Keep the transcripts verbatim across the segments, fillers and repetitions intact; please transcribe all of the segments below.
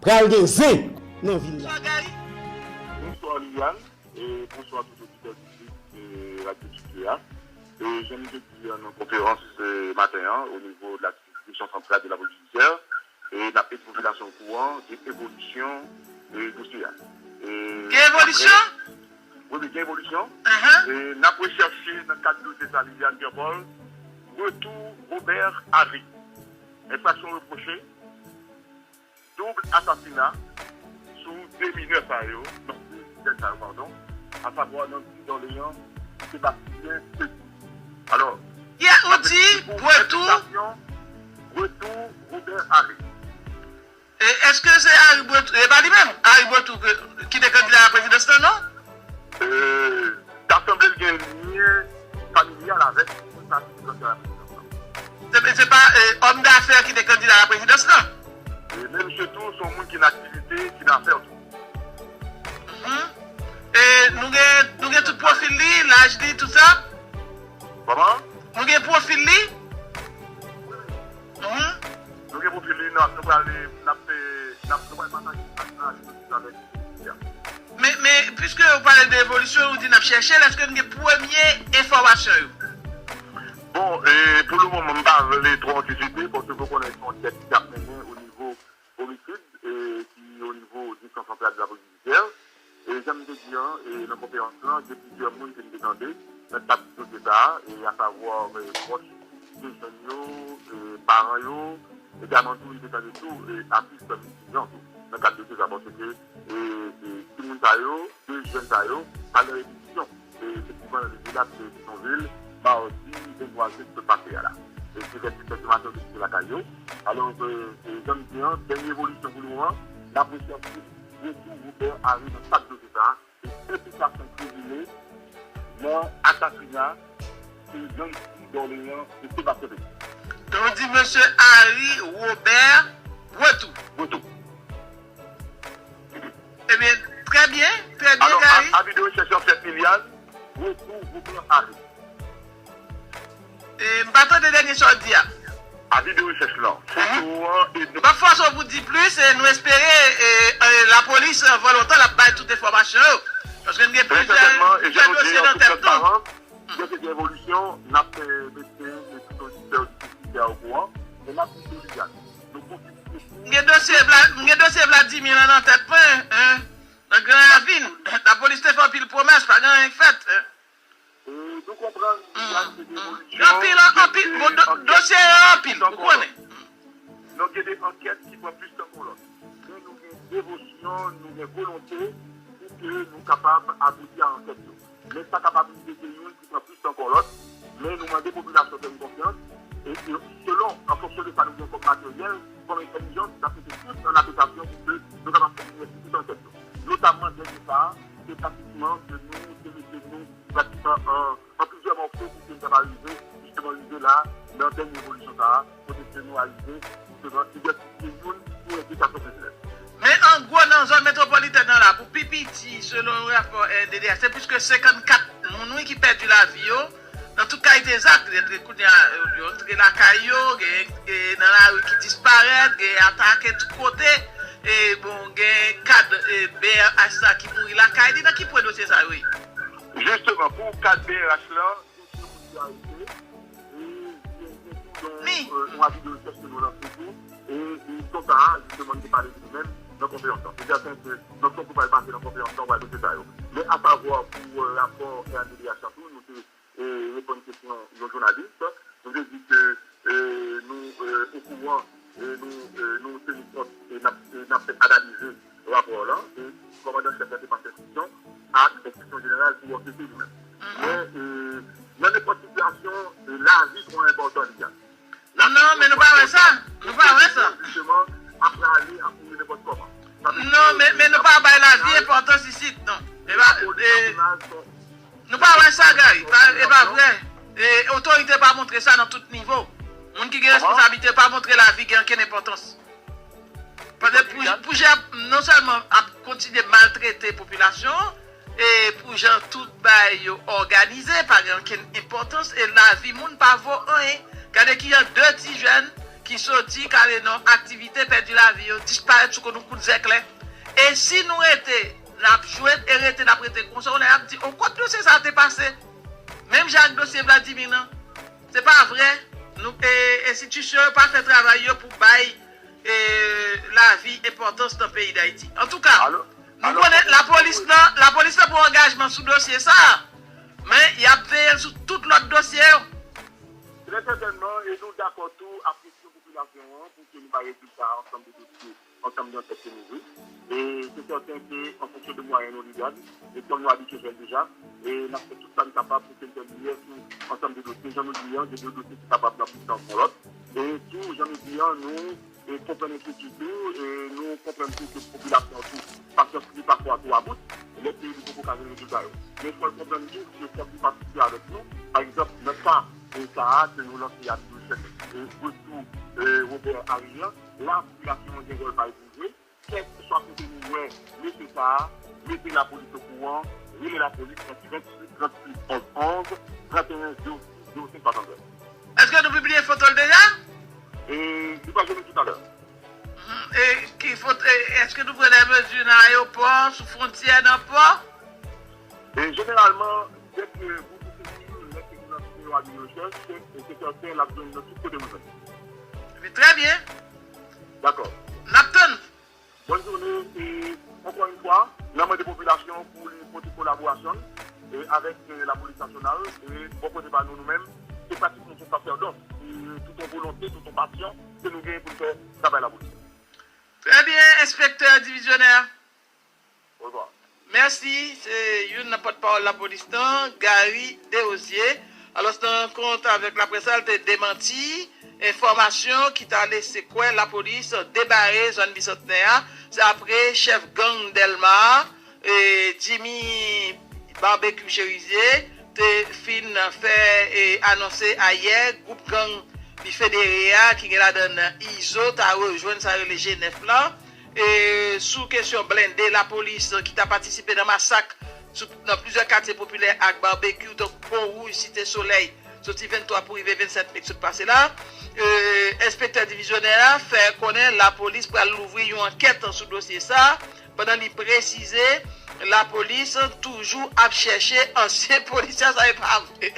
pral gen zen nan vil la. Bonswa Liliane, e bonswa tout oditè piblik e Radyo Titi a. E jan m te di an nan konferans e, maten an, o nivo de la Direction Centrale de la Police Judiciaire, e n ap mete popilasyon okouran de evolisyon e dosye a. E Gen evolisyon? Wi, wi, gen evolisyon. Ahan. E n ap rechèche nan kad dosye sa Liliane Pierre Paul, retou Robert Harry. Enfraksyon repwoche, doub asasina sou de minè sa yo, non, de jèn sa yo, padon, asavwa Nancy Dorlean, Sébastien Petit. Alò, Yeah, ou di Bretou. Retou Robert Harry. E èske se Harry Bretou, e pa li menm, Harry Bretou ke- ki te kandida a la prezidans lan, non? Euh, ta sanble l gen lyen familyal avèk moun sa ki te kandida a la prezidans lan. Se se pa e, òm dafè ki te kandida a la prezidans lan? E men misye tou, se yon moun ki nan aktivite, ki nan afè tou. Mhm. E nou gen, nou gen tout pwofil li, laj li, tout sa? Kòman? Nou gen pwofil li? Mhm. Nou gen pwofil li, n ap, nou pral, n ap fè, n ap, nou pral pataje sa avèk, avèk, Men, men, piske ou pale de evolisyon, ou di n ap chèche l, èske n gen premye enfòmasyon yo? Bon, e pou le moman, m pa vle twò antisipe, paske w konnen se yon ankèt ki ap mennen o nivo omisid, e ki o nivo Direction Centrale de la Police Judiciaire. E jan m te di an, e nan konferans lan, gen plizyè moun ke m te tande nan kad dosye sa a, e asavwa e, pwòch de jèn yo, e paran yo, egalman tou, m te tande tou, e atis Misijan tou, nan kad dosye sa a, paske e, e timoun sa yo, de jèn sa yo, pa nan repetition. E efektivman, nan vil la, se Petyonvil, madi venntwa jen k sot pase a la. E se fè ti fè ti maten yo te kite lakay yo. Alò, e, e, jan m di an, dènye evolisyon pou le moman, n ap rechèche retou Robert Harry nan kad dosye sa a, e enplikasyon prezime nan asasina e Nancy Dorlean e Sébastien Petit. Donk, ou di mesye Harry Robert Bretou. Bretou. Ebyen, trè byen, trè byen, Alò, Gary. a- avi de rechèch an fèt Liliane, retou Robert Harry. E, m pa tande dènye sa w di a. Avi de rechèch lan. Foto an e M ap fòse w pou di plis e nou espere e, e, lapolis, anvan lontan, l ap bay tout enfòmasyon yo. Paske n gen Trè plizyè sètènman, e plizyè jan nou di dosye an, nan tout tèt lòt nou. paran, dèske gen evolisyon, n ap fè mete e tout oditè, oditè okouran. E n ap di Liliane. Nou kontinye M gen dosye Vla- m gen dosye Vladimir lan nan tèt mwen, hein, nan Gran Ravin. Lapolis te fè anpil pwomès, pa gen anyen k fèt, hein. E nou konprann Liliane, se de evolisyon. Anpil, anpil, bon, do- dosye yo anpil, ou konnen. Nou gen de ankèt ki pran plis tan ke lòt. Men nou gen devosyon, nou gen volonte pou ke nou kapab abouti a ankèt yo. Men sa kapab rive gen youn ki pran plis tan ke lòt. Men nou mande popilasyon fè nou konfyans. E, e selon, an fonksyon de sa nou gen kòm materyèl, kòm entèlijans, n ap mete tout an aplikasyon pou ke nou kapab kontinye tout ankèt yo. Notamman dènye sa a, se pratikman ke nou te mete nou pratikman an, an plizyè mòso pou ke n kapab rive, jisteman rive la, nan dènye evolisyon sa a, kote ke nou arive, jisteman, idantifye youn pou enplikasyon kriminèl. Men an gwo, nan zòn metwopolitèn nan la, pou pi piti, selon yon rapò R N D D H, se plis ke senkannkat moun, wi, ki pèdi lavi yo nan tout kalite zak. Yo antre kounye a, yo antre lakay yo, gen, gen nan lari ki disparèt, gen atake tout kote. E bon, gen kad e, B R H la ki mouri lakay li. Nan ki pwen dosye sa yo ye? Jisteman, pou kad B R H lan, dosye moun yo arete, e gen tou yon, e, yon avi de rechèch ke nou lanse tou, e, e son sa a, jisteman, nou te pale de li menm nan konferans lan. Se sèten ke nan son pou pral pase nan konferans lan, w a dosye sa yo. Men asavwa pou e, rapò R N D D H lan tou, nou te e, reponn kesyon yon jounalis. Nou te di ke e, nou e, okouran e nou, e, nou teni kont e n ap, e n ap analize rapò lan e kòmandan chèf la te pase enstriksyon ak enstriksyon jeneral pou ankete li menm. Men e, nan nenpòt sitiyasyon, e, lavi twò enpòtan li a. Non, men nou pa wè sa. Nou pa wè sa. Jisteman, ap rale, ap mouri nenpòt kòman. Non, men, men nou pa bay lavi enpòtans isit, non. E pa, e, nou pa wè sa, Gary. Pa- E pa vre. E, otorite pa montre sa nan tout nivo. Moun ki gen responsablite pa montre lavi gen ankenn enpòtans. Paske pou, pou jan non sèlman ap kontinye maltrete popilasyon an, e pou jan tout bagay yo òganize, pa gen ankenn enpòtans, e lavi moun pa vo anyen. Gade ki jan de ti jèn ki soti, k ale nan aktivite, pèdi lavi yo, disparèt sou kou nou kout zèklè. E si nou rete, n ap jwe, e rete, n ap rete konsa, yon lè y ap di, o, kot dosye sa a te pase? Menm jan ak dosye Vladimir nan. Se pa vre. Nou, e, enstitisyon yo pa fè travay yo pou bay, e, lavi enpòtans nan peyi Dayiti. Antouka, nou konnen lapolis nan, lapolis nan pran angajman sou dosye sa a, men y ap veye l sou tout lòt dosye yo. Trè sètènman, e nou dakò tou ak kesyon popilasyon an pou ke nou bay rezilta ansanm de dosye, ansanm de ankèt ke nou vle. E se sèten ke, an fonksyon de mwayen nou legal, e kòm nou abitye fè l deja, e n ap fè tout sa n kapab pou ke n fè limyè sou ansanm de dosye. Jan nou di an, gen de dosye ki kapab nan pwisans yon lòt. E tou, jan nou di an, nou e konprann enkyetid nou, e nou konprann tou ke popilasyon an tou, pasyans li pafwa tou about, lè peyi li poko ka jwenn rezilta yo. Men fò l konprann tou ke fòk li patisipe avèk nou. Pa egzanp, nan ka, e, sa a, ke nou lanse a, nou chèche, e, retou, e, Robert Harry an, la, popilasyon an gen wòl pa l pou jwe. Kèlkeswa kote nou wè mesye sa a, mete lapolis okouran, rele lapolis nan tranntuit, tranntuit, onz onz, tranteyen, zewo sis, zewo senk, swasanntrèz. Èske nou pibliye foto l deja? E, li pral jwenn li toutalè. Mhm. E ki foto, e, èske nou pran de mezi nan ayewopò, sou fwontyè, nan pò? E jeneralman, dèke nou touche sou l, lè ke nou lanse yon avi de rechèch, se, se sèten, l ap jwenn nan tout kote nou jwenn. Epi, trè byen. Dakò. N ap tann. Bòn jounen, e, ankò yon fwa, n ap mande popilasyon pou li pote kolaborasyon l, e, avèk, e, lapolis nasyonal, e, bò kote pa nou, nou menm, se pratikman yon sasèdòs, e, tout yon volonte, tout yon pasyon ke nou genyen pou n fè travay lapolis. Trè byen, enspektè divizyonè. Mèsi, se youn nan pòtpawòl lapolis lan, Gary Desrosiers. Alò, nan rankont avèk laprès la, l te demanti enfòmasyon ki ta lese kwè lapolis debare zòn Bisantnè a. Se apre chèf gang Dèlma a, e, Jimmy Barbecue Cherizier, te fin fè, e, anonse ayè gwoup gang li federe a, ki gen ladan Izo, ta rejwenn sa yo rele G nèf lan. E, sou kesyon blende lapolis ki ta patisipe nan masak sou, nan plizyè katye popilè ak Barbecue, tankou Pon Wouj, Site Solèy, soti venntwa pou rive vennsenk me k sot pase la, e, enspektè divizyonè a fè konnen lapolis pral louvri yon ankèt sou dosye sa a, pandan li presize lapolis toujou ap chèche ansyen polisye a, sa e pa vre.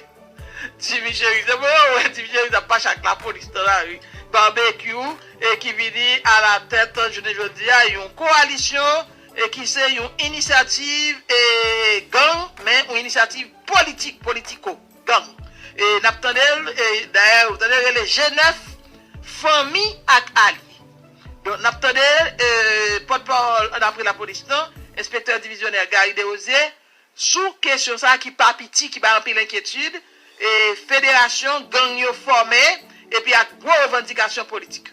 Jimmy Cherizier, mwen wè Jimmy Cherizier ap mache ak lapolis nan lari. Barbecue, e ki vini alatèt jounen jodi a yon kowalisyon, e ki se yon inisyativ, e, gang, men yon inisyativ politik, politiko, gang. E n ap tande l, e dayè, ou tande l rele G nèf, fanmi ak alye. Donk, n ap tande, e, pòtpawòl annapre lapolis lan, enspektè divizyonè Gary Desrosiers, sou kesyon sa a ki pa piti, ki bay anpil enkyetid, e federasyon gang yo fòme, epi ak gwo revandikasyon politik.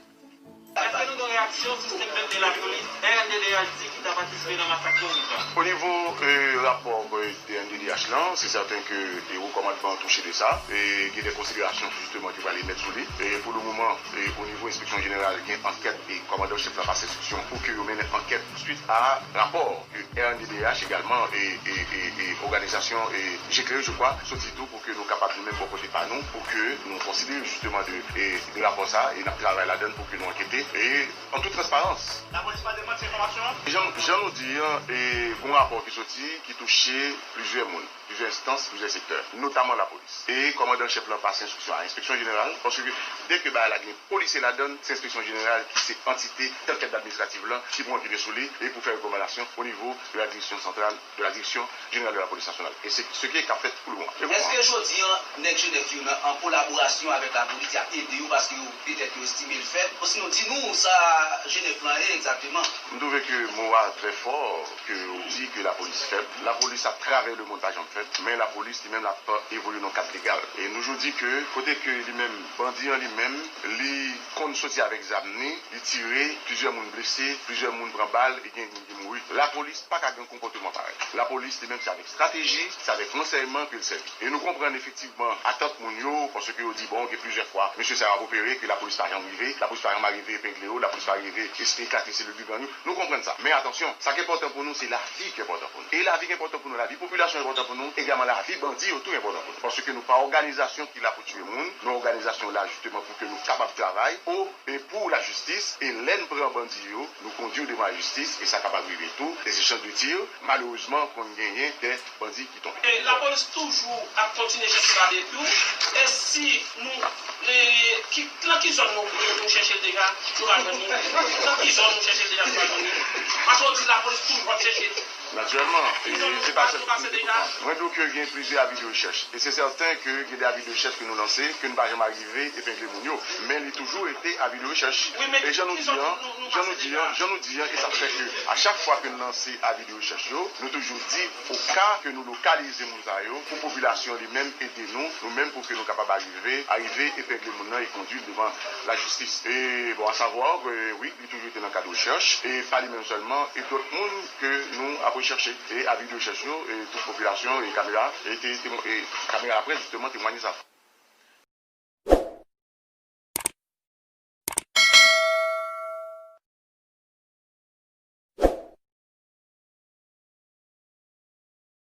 Èske nou gen reyaksyon sou senk blende lapolis R N D D H di ki ta patisipe nan masak Pon Wouj la? O nivo, e, rapò, e, R N D D H lan, se sèten ke, e, wo kòmandman an touche de sa, e gen de konsiderasyon jisteman ki pral emèt sou li. E pou le moman, e, o nivo enspeksyon jeneral, gen ankèt e kòmandan chèf la pase enstriksyon pou ke yo mennen ankèt swit a rapò ke R N D D H egalman e, e, e, e òganizasyon e G K E, je kwa, soti tou pou ke nou kapab nou menm bò kote pa nou, pou ke nou konsidere jisteman de, e, de rapò sa, e n ap travay ladan l pou ke nou ankete, e an tout transparans. Lapolis pa demanti enfòmasyon an? Jan, jan nou di an, e, gon rapò ki soti, ki touche plizyè moun, plizyè enstans, plizyè sektè, notaman lapolis. E kòmandan chèf lan pase enstriksyon a enspeksyon jeneral, paske dèke bagay la gen polisye ladan l, se enspeksyon jeneral ki se antite dankèt administrativ lan ki pou ankete sou li e pou fè rekòmandasyon o nivo de la direction centrale, de la direction générale de la police nationale. E se ce qui est k ap fèt pou le moman. E pou moman. Èske jodi an, nèg G nèf yo nan, an kolaborasyon avèk lapolis, y ap ede yo paske yo, petèt, yo estime l fèb? Osinon, di nou sa G nèf lan ye egzakteman. M twouve ke mo a trè fò, ke w di ke lapolis fèb. Lapolis atravè lemonn pa janm fèb, men lapolis li menm l ap evolye nan kad legal. E nou jodi ke kote ke li menm, bandi an li menm, li konn soti avèk zam ni, li tire, plizyè moun blese, plizyè moun pran bal, e gen moun ki mouri. Lapolis pa ka gen konpòteman parèy. Lapolis li menm se avèk estrateji, se avèk ransèyman ke l sèvi. E nou konprann efektivman atant moun yo, paske yo di, bon, gen plizyè fwa mesye sa yo ap opere, ke lapolis pa janm rive, lapolis pa janm arive epengle yo, lapolis pa rive es-, e ka-, ke se lòt gang yo. Nou konprann sa. Men atansyon, sa ki enpòtan pou nou, se lavi ki enpòtan pou nou. E lavi ki enpòtan pou nou, lavi popilasyon enpòtan pou nou, egalman lavi bandi yo tou enpòtan pou nou. Paske nou pa òganizasyon ki la pou tiye moun, nou òganizasyon la jisteman pou ke nou kapab travay o e pou lajistis. E lè n pran bandi yo, nou kondui yo devan lajistis, e sa kapab rive tou, des échanges de tirs, malerezman, konn genyen des bandi ki tonbe. E lapolis toujou ap kontinye chèche Babekyou. E si nou, e, ki, nan ki zòn nou, nou, nou chèche l deja, nou pa jwenn li? Nan ki zòn nou chèche l deja, nou pa jwenn li? Paske w di lapolis toujou ap chèche. Natirèlman, e se pa sèl, mwen di w ke gen plizyè avi de rechèch. E se sèten ke gen de avi de rechèch ke nou lanse, ke n pa janm arive epegle moun yo. Men li toujou rete avi de rechèch. E jan nou di an, jan nou di an, jan nou di an, e sa fè ke a chak fwa ke n lanse avi de rechèch yo, nou toujou di o ka ke nou lokalize moun sa yo, pou popilasyon li menm ede nou, nou menm pou ke nou kapab arive, arive epegle moun nan e kondui l devan lajistis. E bon, à savoir que, wi, li toujou rete nan kad rechèch, e pa li menm sèlman, e dòt moun ke nou ap rechèche. E avi de rechèch yo, e tout popilasyon, e kamera, e te, te, e kamera laprès, jisteman, temwaye sa.